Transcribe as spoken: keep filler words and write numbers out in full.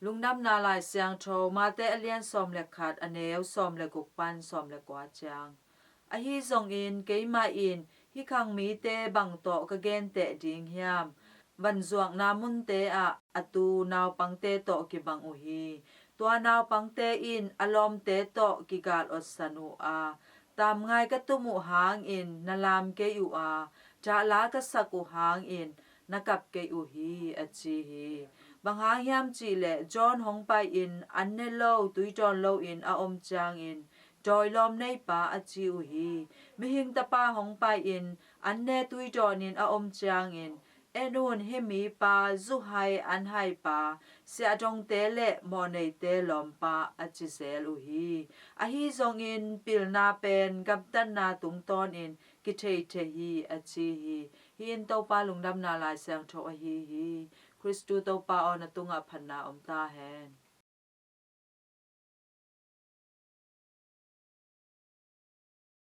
Lungdamna Lai Siangtho, Mate a lian sawm le khat, a neu sawm le guk pan sawm le kua ciang. Ahi zongin keimah in hih khang mite bang tawh ka genteh ding hiam? Vanzuakna munte ah a tu naupangte tawh kibang uh hi. Tua naupangte in a lawmte tawh kigal otsan uh a, tamngai ka tum uh hangin na lam kei uh a, dahla ka sak uh hangin na kap kei uh hi, a ci hi. Bang hang hiam cih leh John hong pai-in an ne lo, tui dawn loin a om ciangin, "Dawi lawm neipa," a ci uh hi. Mihing Tapa hong pai-in an ne, tui dawnin a om ciangin, "En un, hih mipa, zu hai an haipa, siahdongte le mawhneite lawmpa," a ci zel uh hi. Ahi zongin pilna pen gamtatna tungtawnin kithei thei hi, a ci hi. Hih in Topa Lungdamna Lai Siangtho ahi hi. Khristu Topa aw, na tungah phatna om ta hen.